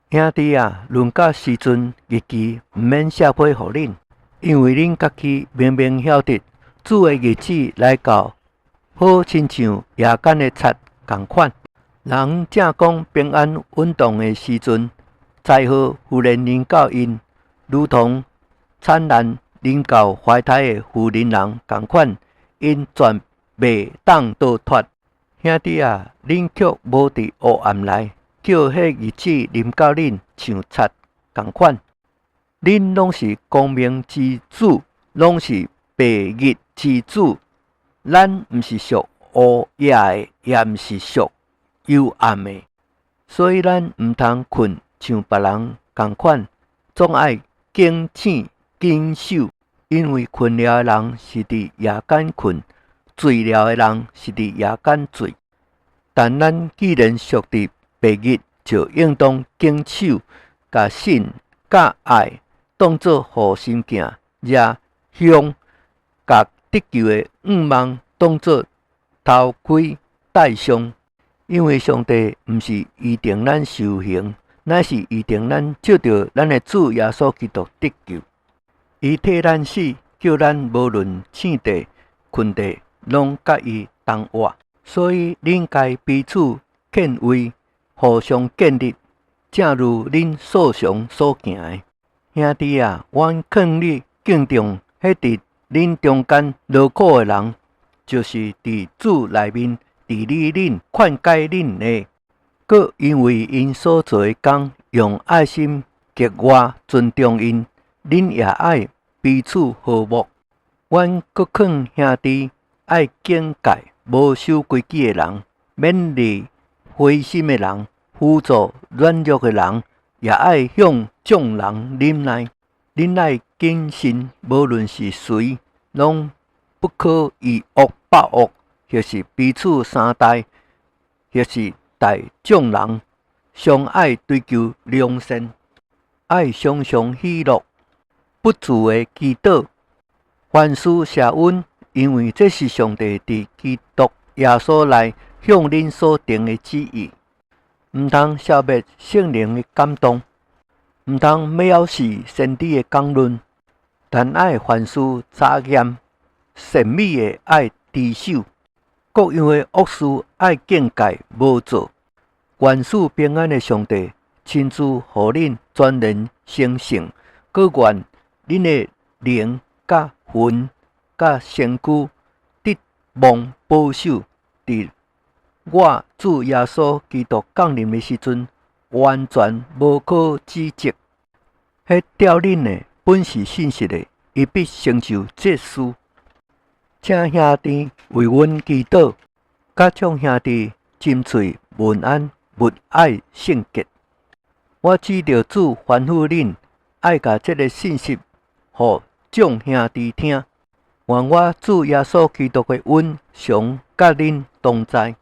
兄弟啊，論到時陣日期，毋免寫批予恁，因為恁家己明明曉得，主的日子來到，好親像夜間的賊仝款。人正講平安穩當的時陣，災禍忽然臨到𪜶，如同產難臨到懷胎的婦人仝款，𪜶絕袂當逃脫。兄弟啊，恁卻無佇黑暗內，叫彼日子臨到恁像賊仝款。恁攏是光明之子，攏是白日之子。咱毋是屬烏夜的，也毋是屬幽暗的，所以咱毋通睏像別人仝款，總愛警醒謹守。因為睏了的人是佇夜間睏，醉了的人是佇夜間醉。但咱既然屬佇白日，就應當謹守，共信佮愛當做護心鏡，掠胸，共得救的向望當做頭盔戴上。因為上帝毋是預定咱受刑，乃是預定咱藉著咱的主耶穌基督得救。伊替咱死，叫咱無論醒著、睏著，攏佮伊同活。所以恁該彼此勸慰，互相建立，正如恁素常所行的。兄弟啊，阮勸你敬重彼佇恁中間勞苦的人，就是佇主內面治理恁、勸戒恁的，閣因為𪜶所做的工，用愛心格外尊重𪜶。恁也愛彼此和睦。阮閣勸兄弟愛警戒無守規矩的人，勉勵灰心的人，扶助軟弱的人，也愛向眾人忍耐。恁愛謹慎，無論是誰，攏不可以惡報惡，或是彼此相待，或是待眾人，常愛追求良善，愛常常喜樂，不住的祈禱，凡事謝恩，因為這是上帝佇基督耶穌內向恁所定的旨意。毋通消滅聖靈的感動，毋通藐視先知的講論，但愛凡事查驗，善美的愛持守，各樣的惡事愛警戒無做。願賜平安的上帝親自予恁全然成聖，閣願恁的靈佮魂佮身軀得蒙保守，佇我主耶穌基督降臨的時陣，完全無可指責。彼召恁的本是信實的，伊必成就這事。請兄弟為阮祈禱，佮眾兄弟親喙問安，務愛聖潔。我指著主吩咐恁，愛共這个信息予眾兄弟聽。願我主耶穌基督的恩常佮恁同在。